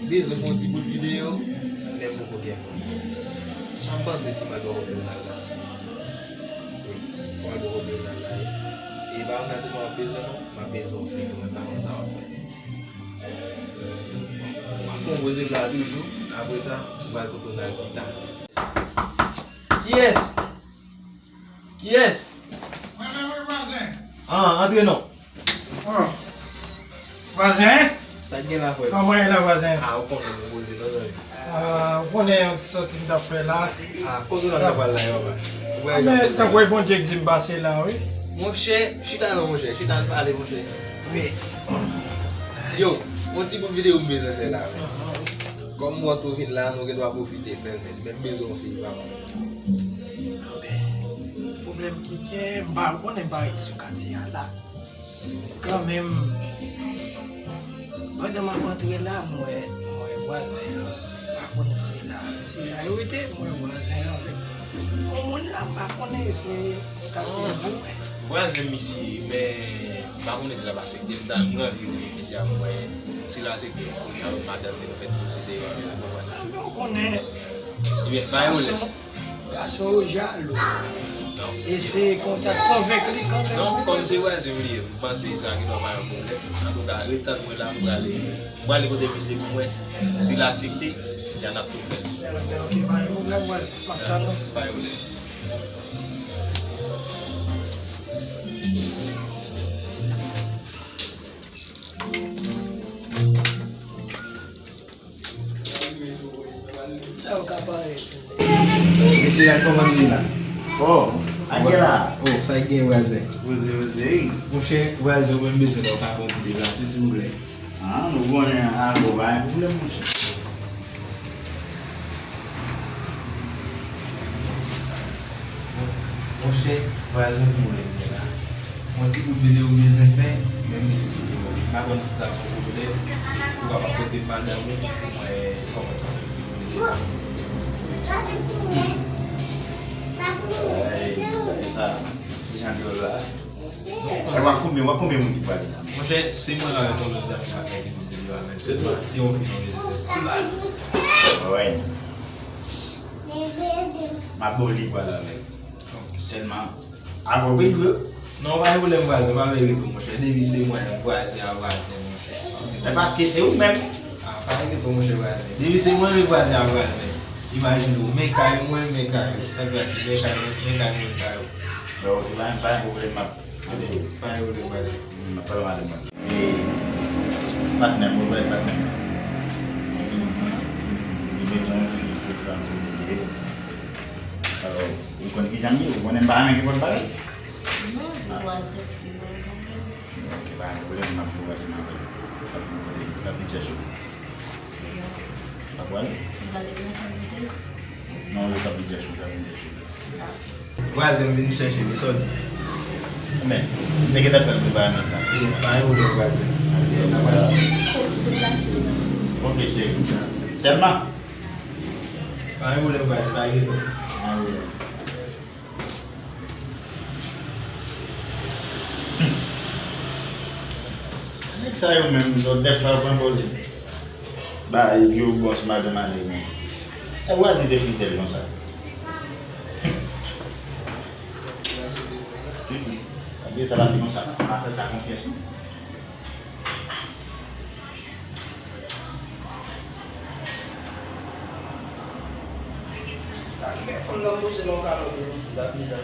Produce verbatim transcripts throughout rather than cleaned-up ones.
Bezwen fè yon ti bout videyo, men m poko gen moun. Sa m panse si m al bò kote Ronald la. Wi, fò m al bò kote Ronald la, wi. E pa Ronald sèlman m ap bezwen non, m ap bezwen yon fi tou, men m pa konn sa m ap fè. M ap fè yon poze m la toujou, apre ta, m pral kote Ronald pita. Kiyès? Kiyès? Mwen menm wi, vwazen. Ah, antre non. Ah. Vwazen? Sa k gen la, frè? Kòman ye la, vwazen? Ah, ou konnen nou poze non, zanmi. Ah, ou konnen yon ti sòti m t ap fè la. Ah, kote w la, n ap pral la, yo, ba. Ou wè, men, tankou e Bondye k di m pase la, wi. Monchè, chita non, monchè. Chita n pale, monchè. Wi. Yo, yon ti bout videyo m bezwen fè la, wi. Kòm m wè tou vin la, nou gen dwa pwofite fè l, men, men m bezwen yon fi, papa. Anben, pwoblèm ki gen, m pa konnen, m pa rete sou katye a la. Kanmenm, pandan m ap antre la, m wè, m wè vwazen an. M pa konnen si la, si la yo rete, m wè vwazen an avèk yon moun la, m pa konnen si kontakte l pou wè. Vwazen misye, men m pa konnen si l ap aksepte, m ta, m anvi wè misye a, m wè si l aksepte, pou l avèk madanm li, nou fè ti videyo avè l, ou konprann? Anben, ou konnen. Ebyen, pa gen pwoblèm. Gason yo jalou. E se kontak konvenk li kanmenm. Non, kòm se vwazen m li ye, m panse sa gen dwa pa yon pwoblèm. Antouka, ret tann mwen la, m prale, m prale kote misye pou m wè. Si l aksepte, ebyen n ap tou fè l. Ebyen, ok, pa gen pwoblèm, vwazen. M ap tann ou. Pa gen pwoblèm. Tout sa yo ka parèt. Mesye, gad kòman nou ye la. Oh, Angela. Oh, sa k gen, vwazen? Poze, poze, wi. Monchè, vwazen, mwen bezwen lè w ka fè yon ti deplase, silvouplè. Ah, nou konnen a, bon, pa gen pwoblèm, monchè. Monchè, vwazen, mwen la. Yon ti bout videyo m bezwen fè, men m gen sou sou yo. M pa konn si sa poko pote, ou kapab pote madanm ou pou mwen kòmante yon ti bout videyo. Ay, sa, ti jan dyòl la. E w ak konbyen, w ak konbyen moun ki pral la? Monchè, se mwen la avèk yon lòt zanmi k ap fè ti bout videyo a menm. Sèlman, se yon fi nou bezwen sèlman. Alright. M ap ba w li pral avèk. Sèlman, Avè w, wi, wi. Non, pa gen pwoblèm, vwazen, pa vin ret, monchè. Depi se mwen, vwazen a vwazen, monchè. Men paske se ou menm. Ah, pa gen ret, monchè, vwazen. Depi se mwen, men vwazen a vwazen. Imajine w, men kay mwen, men kay ou. Sa k pase, men kay mwen, men kay mwen, men kay ou. Bon, ok, pa, pa gen pwoblèm, m ap, ok, pa gen pwoblèm, vwazen. M ap pale madanm mwen. E, patnè m, ou wè patnè m. Li bezwen yon fi pou l pran sosyete. Alò, ou konn kijan m ye, ou konnen m pa renmen nenpòt bagay. Non, ou aksepte yo, konprann. Ok, pa gen pwoblèm, m ap di w pase m avè l. L ap vin kote, l ap vin chèche w. Ou pa pral? M ka deplase m mete l. Non, l ap vin chèche w, l ap vin chèche w. Vwazen m vin chèche m, li sòti. Men, m te gentan fè l prepare men sa. Ebyen, pa gen pwoblèm, vwazen. Ebyen, n ap pral. Fò w ti deplase w. Ok, cheri. Sèlman. Pa gen pwoblèm, vwazen, pa gen pwoblèm. Nèg sa yo menm, yo dèfwa yo pran pòz ba yo bòs madanm ale men. E w al di de fidèl konsa. Ebyen, sa pase konsa, pa fè sa konfyans non.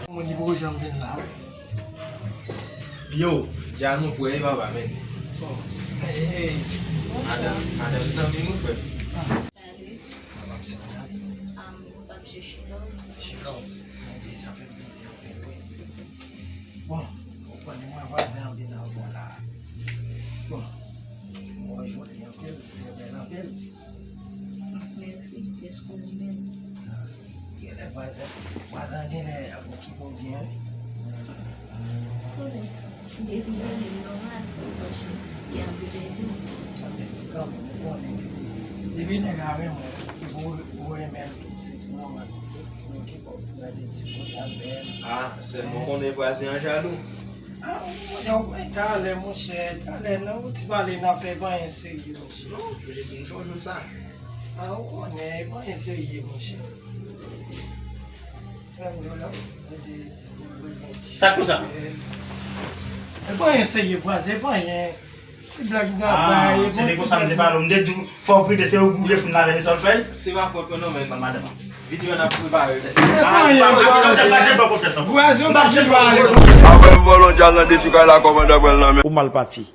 Moun ki poko janm vin la. Yo, dja nou prè, e papa, men. Bon. Hey, hey. Madanm, madanm zanmi nou, frè. Salut. Madanm, se madanm. Um, ou p ap jwe Chilò? Chilò. Sa fè m plezi anpil, wi. Bon, ou konnen mwen vwazen an vin ankò la. Bon, mwen jwenn li anpil, li bèl anpil. Mèsi, dèske ou renmen l. Genlè vwazen, vwazen an genlè ap okipe w byen, wi. Konnen, depi li renmen m nòmal, li ap vin ede m. Sa fè kanmenm, ou konnen depi, depi nèg la renmen w, epi w, ou renmen l tou, se tou nòmal pou l okipe w, pou gade ti pòtab. Ah, sèlman ou konnen vwazen an jalou. Ah, ou konnen, ou konnen talè, monchè, talè, nan yon ti pale, n a fè pa anyen serye, monchè. Non, Jesi, m chonje sa. Ah, ou konnen, pa anyen serye, monchè. Sa k konsa? E pa anyen serye, vwazen, pa anyen. Ti blag m ta bay. Ah, se te konsa m te pale w. M te di w, fò w pridan, se ou ki oblije fin lave, se sa w fè. Se pa fòt mwen non, men. Ban madanm an. Videyo n ap prepare. E pa anyen, vwazen. Vwazen, m pa gen dwa ale. Apre m vòlè yon djaz nan dechou kay la, kòmandan pran l nan men. Ou mal pati.